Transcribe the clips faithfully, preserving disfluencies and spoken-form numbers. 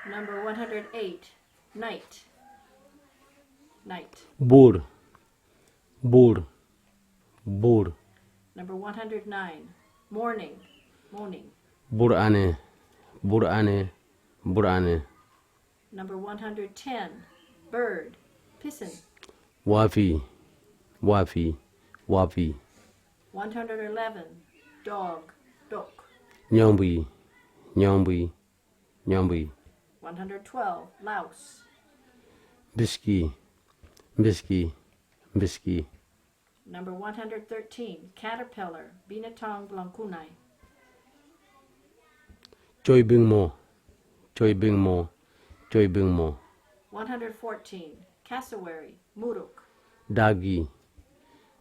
Number one hundred eight, night. Night. Bur. Bur. Bur. Number one hundred nine, morning. Morning. Bur ane. Bur ane. Bur ane. Number one hundred ten, bird. Pisin. Wafi. Wafi. Wafi. one hundred eleven, dog. Dok. Nyambui. Nyambui. Nyambui. one hundred twelve, louse. Biski. Biski. Biski. Number one hundred thirteen, caterpillar. Binatang Blangkunai. Choibingmo. Choibingmo. Choibingmo. one hundred fourteen, cassowary. Muruk. Dagi.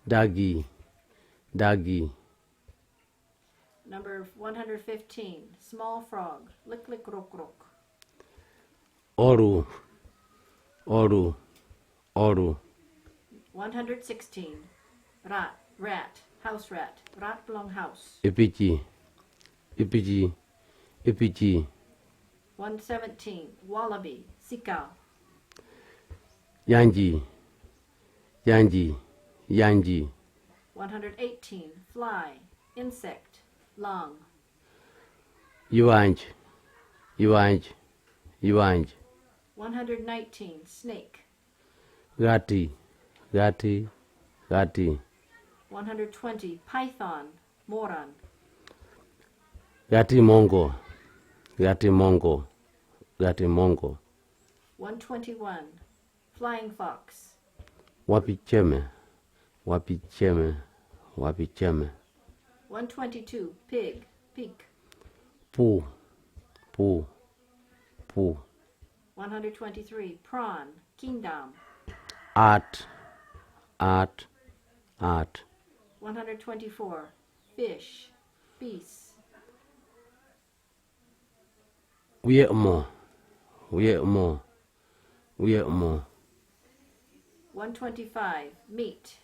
Dagi. Dagi. Number one hundred fifteen, small frog. Liklik Rokrok. Oru. Oru. Oru. one hundred sixteen, rat. Rat. House rat. Rat Blong house. Ipiji. Ipiji. Ipiji. one seventeen, wallaby. Sikau. Yanji. Yanji. Yanji. one hundred eighteen, fly. Insect. Lang. Iwanj. Iwanj. Iwanj. one hundred nineteen, snake. Gati. Gati. Gati. one hundred twenty, python. Moran. Gati mongo. Gati mongo. Gati mongo. one twenty-one, flying fox. Wapicheme. Wapicheme. Wapicheme. one twenty-two, pig. Pig. Pu. Pu. Pu. one hundred twenty-three, prawn. Kingdom. At. At. At. one hundred twenty-four, fish. Peace. Uye mo. Uye mo. Uye mo. one twenty-five, meat.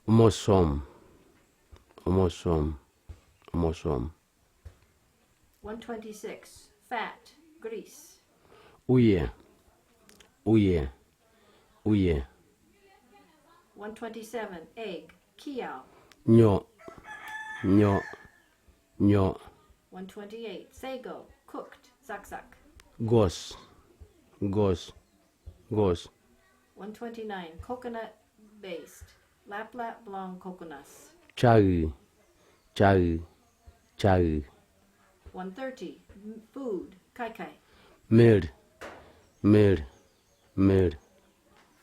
Umosom. Umosom. Umosom. one twenty-six, fat. Grease. Uye. Uye. Uye. one twenty-seven, egg. Kiao. Nyo. Nyo. Nyo. one twenty-eight, sago. Cooked. Zakzak. Gos. Gos. Gos. one twenty-nine, coconut based. Laplap Blong coconuts. Chagi. Chagi. Chagi. one thirty, food. Kaikai. Mil. Mil. Mil.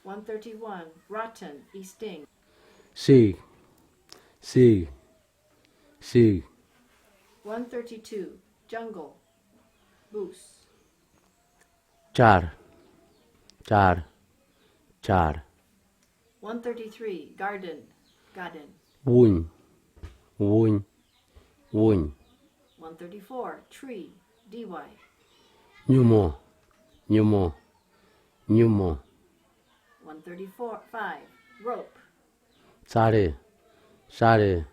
one thirty-one, rotten. Isting. Sig. Sig. Sig. one thirty-two, jungle. Bus. Char. Char. Char. one thirty-three, garden. Garden. Wuny. Wuny. Wuny. one thirty-four, tree. Diwai. Nyumo. Nyumo. Nyumo. one thirty-four, five, rope. Sare. Sare.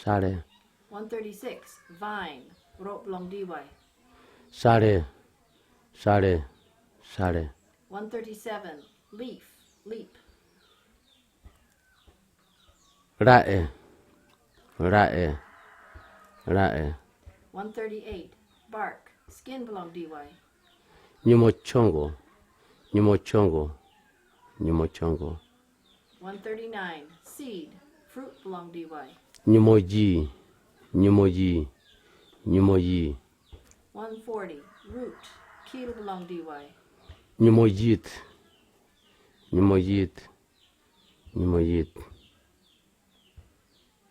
Sare. one thirty-six, vine. Rope Blong Diwai. Sare. Sare. Sare. one thirty-seven, leaf. Leap. Rae. Rae. Rae. one thirty-eight, bark. Skin Blong Diwai. Nyumo chongo. Nyumo chongo. Nyumo chongo. one thirty-nine, seed. Fruit Blong Diwai. Nyumo ji. Nyumo ji. Nyumo ji. one forty, root. Kil Blong Diwai. Nyumo jit. Nyumo jit. Nyumo jit.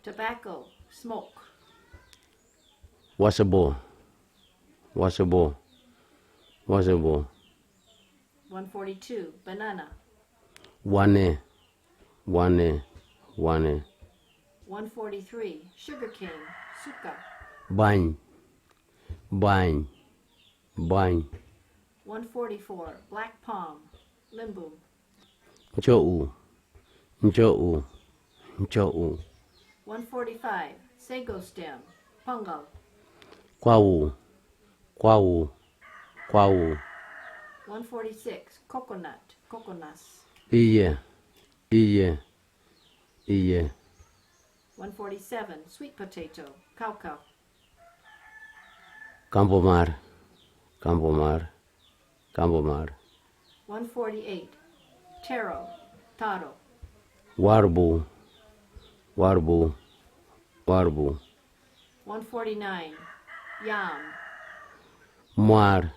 Tobacco. Smoke. Wasabo. Wasabo. Wasabo. one forty-two, banana. Wane. Wane. Wane. one forty-three, sugarcane. Suka. Bany. Bany. Bany. one forty-four, black palm. Limbum. Ncho'u. Ncho'u. Ncho'u. one forty-five, sago stem. Pungal. Kwau. Kwau. Kwau. One forty-six, coconut, coconuts. Iye. Iye. Iye. One forty-seven, sweet potato, caucau. Kambo mar. Kambo mar. Kambo mar. One forty-eight, taro, taro. Warbu. Warbu. Warbu. One forty-nine, yam. Mar.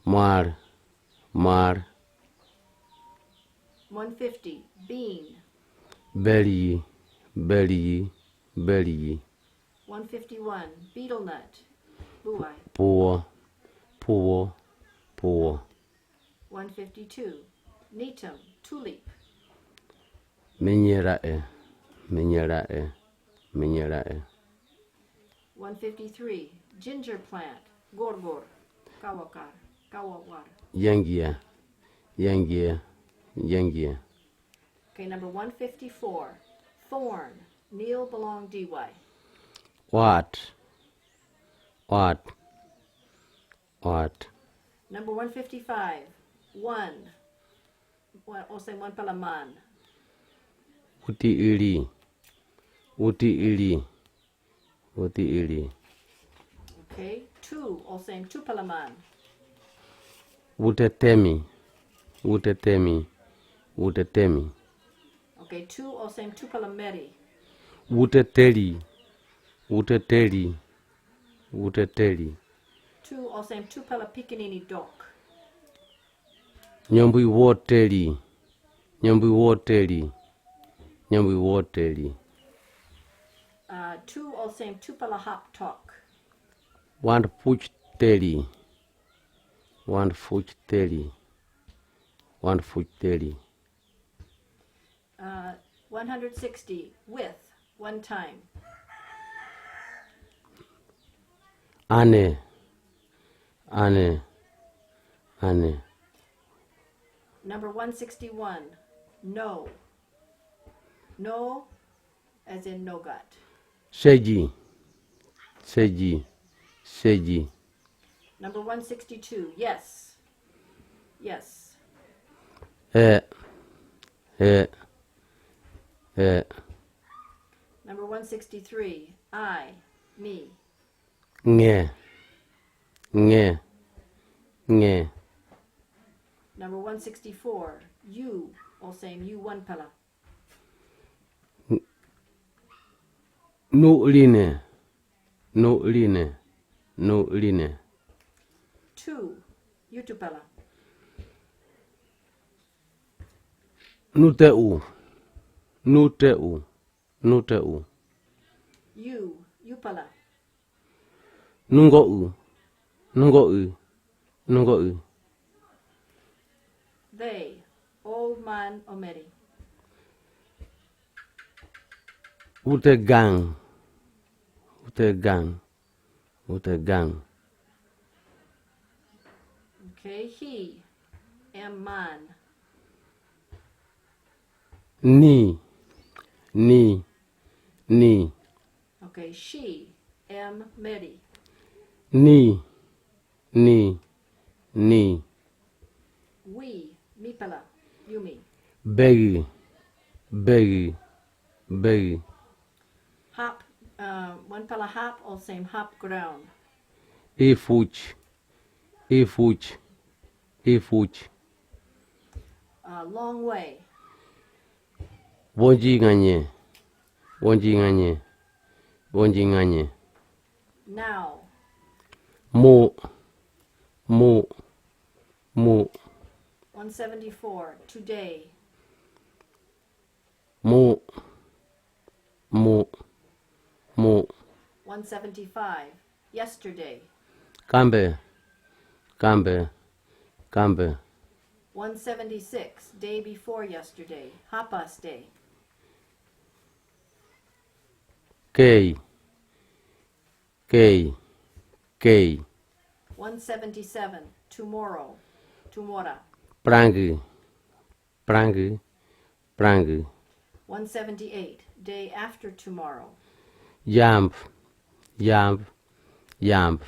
Mar. Mar. One fifty, bean. Beli. Beli. Beli. One fifty-one, betel nut, buai. Puo. Puo. Puo. One fifty-two, netum, tulip. Menyera e. Menyera e. Menyera e. One fifty-three, ginger plant, gorgor, kawakar, kawawar. Yangia. Yangia. Yangia. Okay, number one fifty-four, thorn, nil belong dy. Wat. Wat. Wat. Number one fifty-five, one. Well, I'll say one palaman. Uti ili. Uti ili. Uti ili. Okay, two, I'll say two palaman. Utetemi. Utetemi. Utetemi. Okay, two, I'll say two palameri. Uteteli. Uteteli. Uteteli. Two, I'll say two palapikinini dok. Nyambui woteli. Nyambui woteli. Nyambui woteli. Uh, two, I'll say two palahap tok. Wand fuch teli. Wand fuch teli. Wand fuch teli. Uh, one hundred sixty, with, one time. Ane. Ane. Ane. Number one sixty-one, no. No, as in no gut. Seji. Seji. Seji. Number one sixty-two, yes. Yes. E. E. E. Number one sixty-three, I, me. Nge. Nge. Nge. Number one sixty-four, you, or same you one pala. Nu'line. Nu'line. Nu'line. Two, you two pala. Nute'u. Nute'u. Nute'u. You, you pala. Nungo'u. Nungo'u. Nungo'u. They, old man or meri. Utegang. Utegang. Utegang. Okay, he, em man. Ni. Ni. Ni. Okay, she, em meri. Ni. Ni. Ni. We, mi pala, you me. Begi. Begi. Begi. Hop, uh, one pala hop, or same hop ground. Ifuch. Ifuch. Ifuch. A long way. Wonji nganye. Wonji nganye. Wonji nganye. Now. Mu. Mu. Mu. One seventy-four, today. Mu. Mu. Mu. One seventy-five, yesterday. Kambe. Kambe. Kambe. One seventy-six, day before yesterday. Hapas day. Kei. Kei. Kei. One seventy-seven, tomorrow. Tomorrow. Prangi. Prangi. Prangi. One seventy-eight, day after tomorrow. Yamb. Yamb. Yamb.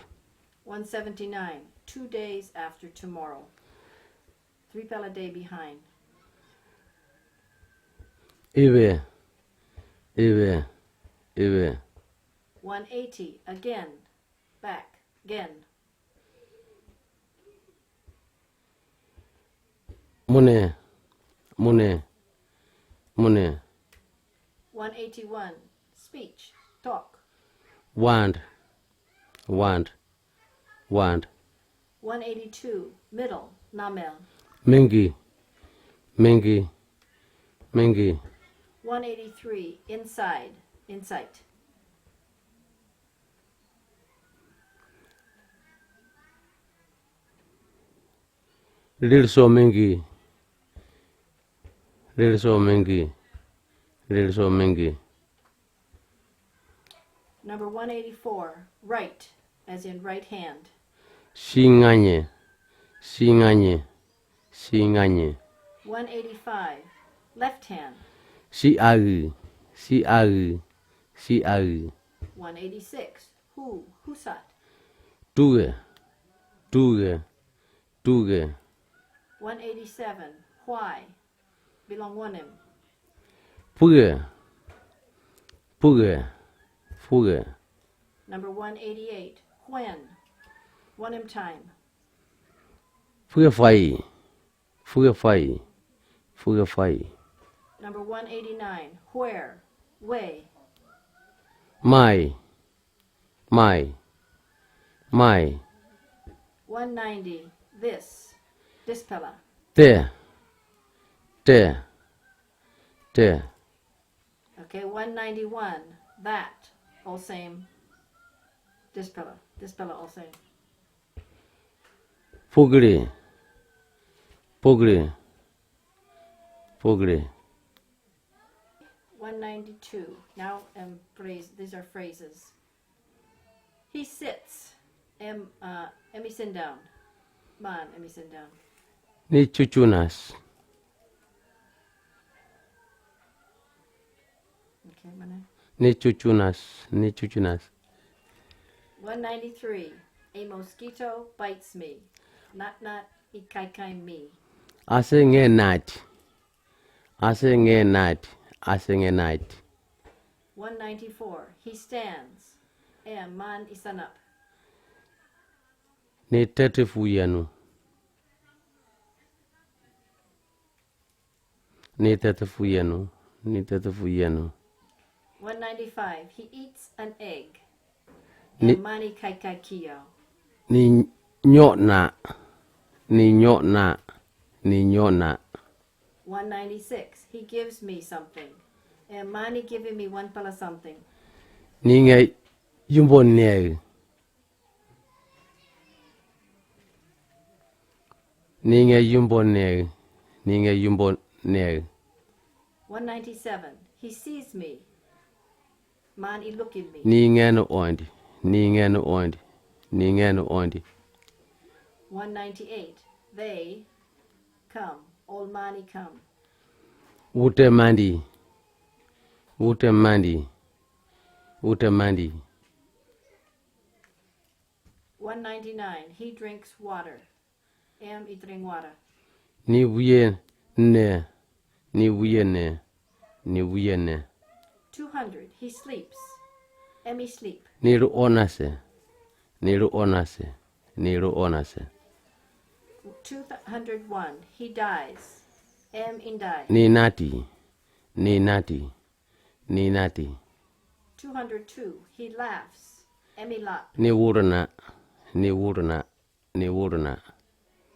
One seventy-nine, two days after tomorrow. Three pela day behind. Iwe, iwe, iwe. One eighty, again, back, again. Mune, mune, mune. One eighty-one, speech, talk. Want, want, want. One eighty-two, middle, namel. Mingi, mingi, mingi. One eighty-three, inside, insight. Lilso mingi, lilso mingi, lilso mingi. Number one eighty-four, right, as in right hand. Singanye, singanye, singanye. One eighty-five, left hand. Siagi, siagi, siagi. One eighty-six, who, husat. Tuge, tuge, tuge. One eighty-seven, why, bilongonem. Puge, puge, puge. Number one eighty-eight, when, wonem time. Puge fai, puge fai, puge fai. Number one eighty-nine, where, way. Mai, mai, mai. One ninety, this, this pela. Te, te, te. Okay, one ninety-one, that, all same. This pela, this pela, all same. Pugri, pugri, pugri. One ninety-two. Now, um, phrase. These are phrases. He sits. Em, uh, emi sit down. Man, emi sit down. Ni chuchunas. Okay, mana. Ni chuchunas, ni chuchunas. One ninety-three. A mosquito bites me. Nat nat ikaikai me. Ase nge nat. Ase nge nat. Ase nge nat. One ninety-four. He stands. Em man isanap. Ni tete fuyenu. Ni tete fuyenu. Ni tete fuyenu. One ninety-five. He eats an egg. Ni- Em man ikaikai kiau. Ni nyona. Ni nyona. Ni nyona. One ninety-six. He gives me something. Em man igiving me one pela something. Ni nge yumbo neu. Ni nge yumbo neu. Ni nge yumbo neu. One ninety-seven. He sees me. Man ilukin me. Ni nge no ondi. Ni nge no ondi. Ni nge no ondi. One ninety-eight. They come. All mani come. Wute mandi. Wute mandi. Wute mandi. One ninety-nine. He drinks water. Em idring water. Ni wuye ne. Ni wuye ne. Ni wuye ne. Two hundred. He sleeps. Em isleep. Ni ru onase. Ni ru onase. Ni ru onase. Two hundred one. He dies. Em indai. Ni nati. Ni nati. Ni nati. Two hundred two. He laughs. Em ilap. Ni wurna. Ni wurna. Ni wurna.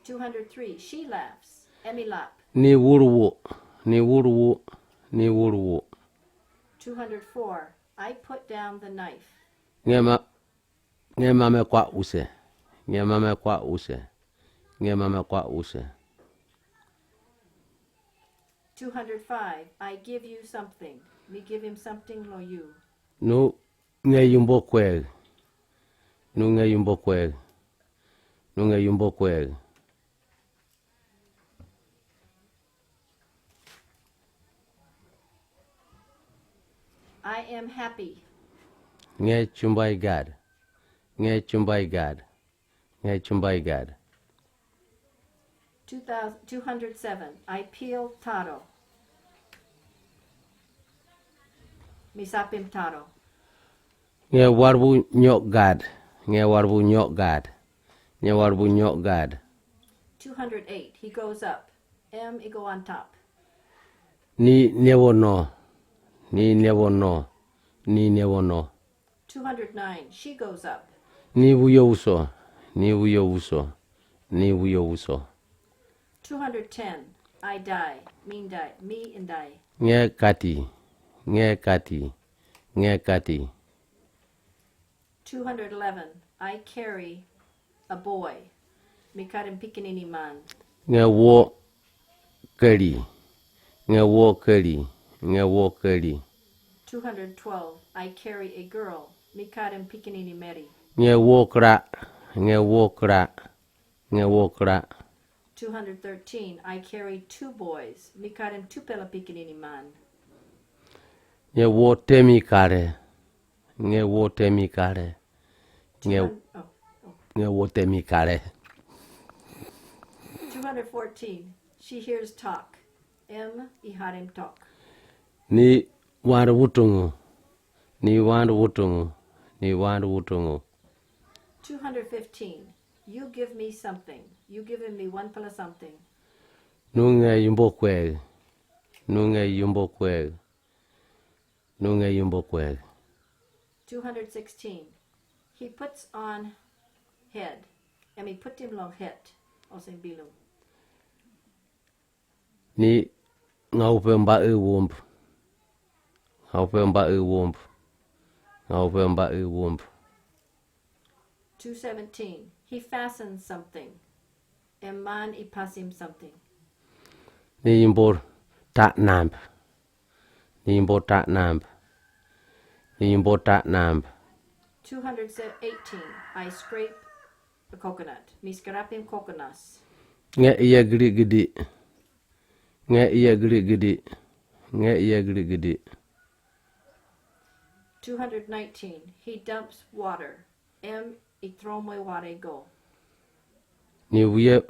Two hundred three. She laughs. Em ilap. Ni wurwu. Ni wurwu. Ni wurwu. Two hundred four. I put down the knife. Nge ma, nge mame kwa use. Nge mame kwa use. Nge mame kwa use. Two hundred five. I give you something. Mi give him something lo you. Nu nge yumbo kweg. Nu nge yumbo kweg. Nu nge yumbo kweg. I am happy. Nge chumbai gad. Nge chumbai gad. Nge chumbai gad. Two thousand, two hundred seven. I peel taro. Misapim taro. Nge warbu nyok gad. Nge warbu nyok gad. Nge warbu nyok gad. Two hundred eight. He goes up. M, I go on top. Ni newo no. Ni newo no. Ni newo no. Two hundred nine. She goes up. Ni wuyo wuso. Ni wuyo wuso. Ni wuyo wuso. Two hundred ten. I die. Me and die. Me and die. Nge kati. Nge kati. Nge kati. Two hundred eleven. I carry a boy. Mi karim pikinini man. Nge wo kali. Nge wo kali. Nge wo kali. Two hundred twelve. I carry a girl. Mi karim pikinini meri. Nge wo kra. Nge wo kra. Nge wo kra. Two hundred thirteen. I carry two boys. Mi karim tupela pikinini man. Nge wo temi kare. Nge wo temi kare. Nge, Hun- oh, oh. Nge wo temi kare. Two hundred fourteen. She hears talk. M, I harim talk. Ni wand wutungu. Ni wand wutungu. Ni wand wutungu. Two hundred fifteen. You give me something. You giving me one pala something. Nu nge yumbo kweg. Nu nge yumbo kweg. Nu nge yumbo kweg. Two hundred sixteen. He puts on head. Emi put him long head. Osen bilum. Ni ngaupe mba e wumb. Ngaupe mba e wumb. Ngaupe mba e wumb. Two seventeen. He fastens something. Eman I pass him something. Ni yumbo ta namb. Ni yumbo ta namb. Ni yumbo ta namb. Two hundred eighteen. I scrape a coconut. Mi scraping coconuts. Nge iya gidi gidi. Nge iya gidi gidi. Nge iya gidi gidi. Two hundred nineteen. He dumps water. M, I throw my water go. Ni wiye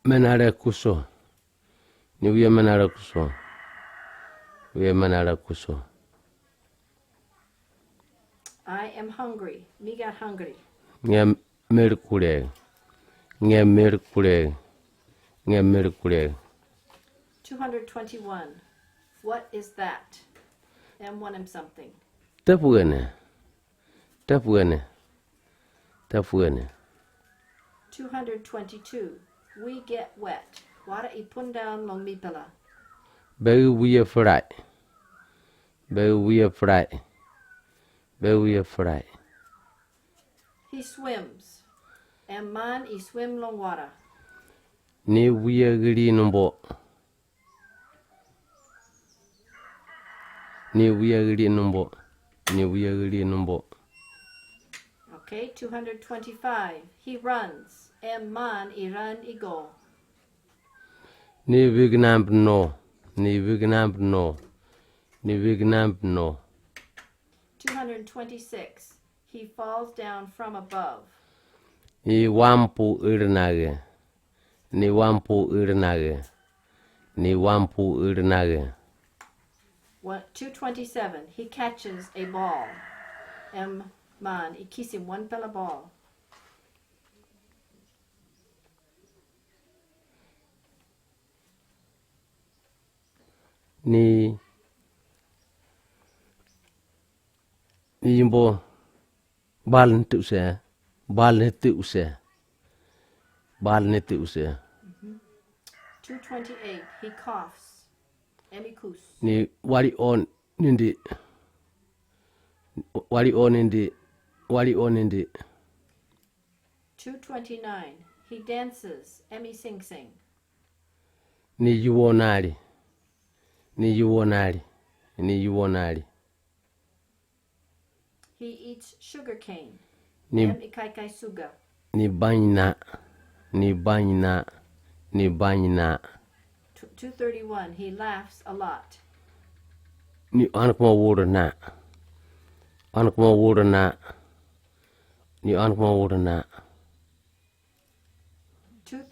menare kuso. Ni wiye menare kuso. Wiye menare kuso. I am hungry. Mi got hungry. Nge mer kure. Nge mer kure. Nge mer kure. Two hundred twenty-one. What is that? M, one am something. Tepugene. Tepugene. Tepugene. Two hundred twenty-two. We get wet. Water I put down long mipela. Begi wiye fry. Begi wiye fry. Begi wiye fry. He swims. Eman I swim long water. Ni wiye giri numbo. Ni wiye giri numbo. Ni wiye giri numbo. Okay, two hundred twenty-five. He runs. Eman I run I go. Ni wignamp no. Ni wignamp no. Ni wignamp no. Two hundred twenty-six. He falls down from above. Ni wampu irnage. Ni wampu irnage. Ni wampu irnage. One, two twenty-seven. He catches a ball. Eman I kiss him one pela ball. Ni ni yimbo bal ni tuse. Bal ni tuse. Bal ni tuse. Two twenty-eight. He coughs. Emi kus. Ni wari on nindi. Wari on nindi. Wari on nindi. Two twenty-nine. He dances. Emi sing sing. Ni yuwonali. Ni yuwonali. Ni yuwonali. He eats sugar cane. Ni Em ikai kai suga. Ni banyina. Ni banyina. Ni banyina. Two thirty-one. He laughs a lot. Ni an kuma wurna. An kuma wurna. Ni an kuma wurna.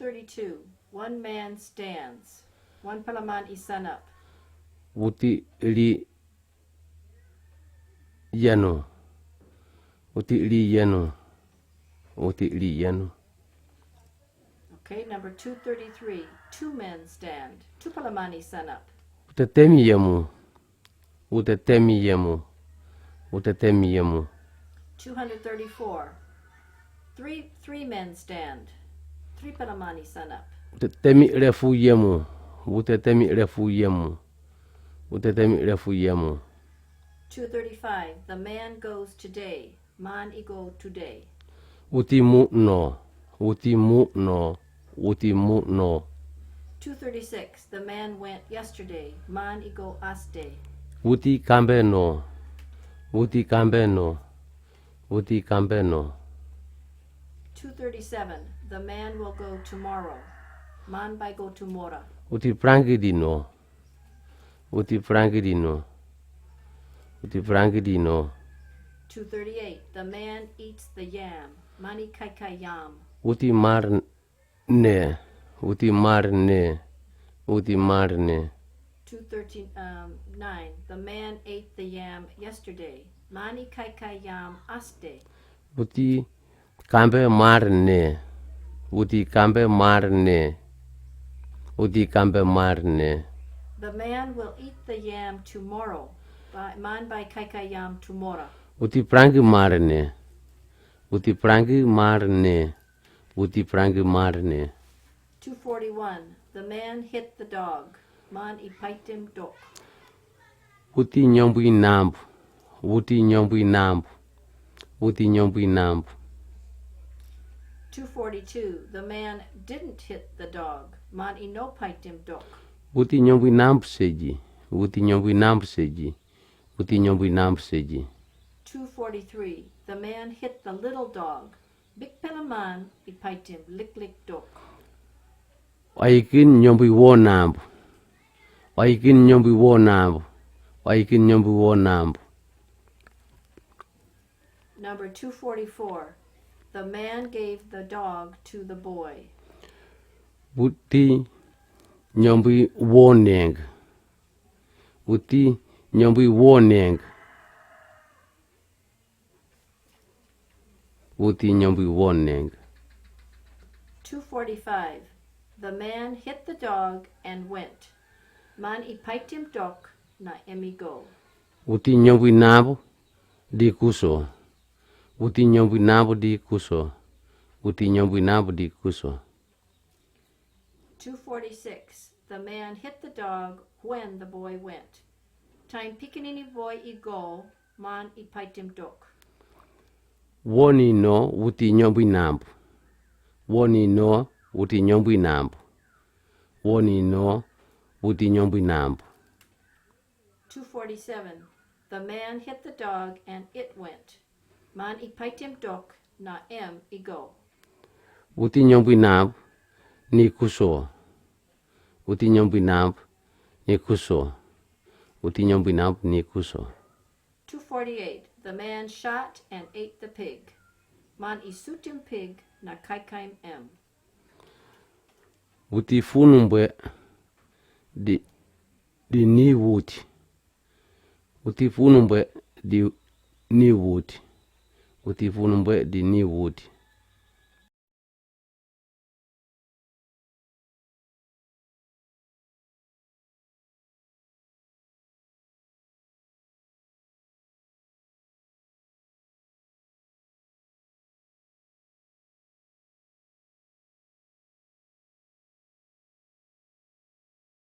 thirty-two. One man stands. One palaman i stand up. Wuti li yanu. Wuti li yanu. Wuti li yanu. Okay, number two thirty-three. Two men stand. Two palaman i stand up. Wuta temi yamu. Wuta temi yamu. Wuta temi yamu. Two hundred thirty-four. Three three men stand. Three palaman i stand up. Wuta temi refu yamu. Wuta temi refu yamu. Wuta temi refu yamu. Two thirty-five. The man goes today. Man i go today. Wuti mu no. Wuti mu no. Wuti mu no. Two thirty-six. The man went yesterday. Man i go aste. Wuti kambe no. Wuti kambe no. Wuti kambe no. Two thirty-seven. The man will go tomorrow. Man bai go tomorrow. Wuti frangi di no. Wuti frangi di no. Wuti frangi di no. Two thirty-eight. The man eats the yam. Man i kaikai yam. Wuti mar ne. Wuti mar ne. Wuti mar ne. Two thirty-nine. The man ate the yam yesterday. Man i kaikai yam aste. Wuti kambe mar ne. Wuti kambe mar ne. Wuti kambe mar ne. The man will eat the yam tomorrow. Bai, man bai kaikai yam tomorrow. Wuti frangi mar ne. Wuti frangi mar ne. Wuti frangi mar ne. Two forty-one. The man hit the dog. Man i paitim dok. Wuti nyombui nambu. Wuti nyombui nambu. Wuti nyombui nambu. Two forty-two. The man didn't hit the dog. Man i no paitim dok. Wuti nyombui nambu seji. Wuti nyombui nambu seji. Wuti nyombui nambu seji. Two forty-three. The man hit the little dog. Big palaman i paitim lik lik dok. Aikin nyombui wo nambu. Aikin nyombui wo nambu. Aikin nyombui wo nambu. Number two forty-four. The man gave the dog to the boy. Wuti nyombui wo neng. Wuti nyombui wo neng. Wuti nyombui wo neng. Two forty-five. The man hit the dog and went. Man i paitim dok na em i go. Wuti nyombui nambu di kuso. Wuti nyombui nambu di kuso. Wuti nyombui nambu di kuso. Two forty-six. The man hit the dog when the boy went. Taim pikinini boy i go, man i paitim dok. Woni no wuti nyombui nambu. Woni no wuti nyombui nambu. Woni no wuti nyombui nambu. Two forty-seven. The man hit the dog and it went. Man i paitim dok na em i go. Wuti nyombui nambu ni kuso. Wuti nyombui nambu ni kuso. Wuti nyombui nambu ni kuso. Two forty-eight. The man shot and ate the pig. Man i sutim pig na kaikaim em. Wuti funu mbwe di, di ni wuti. Wuti funu mbwe di ni wuti. Wuti funu mbwe di ni wuti.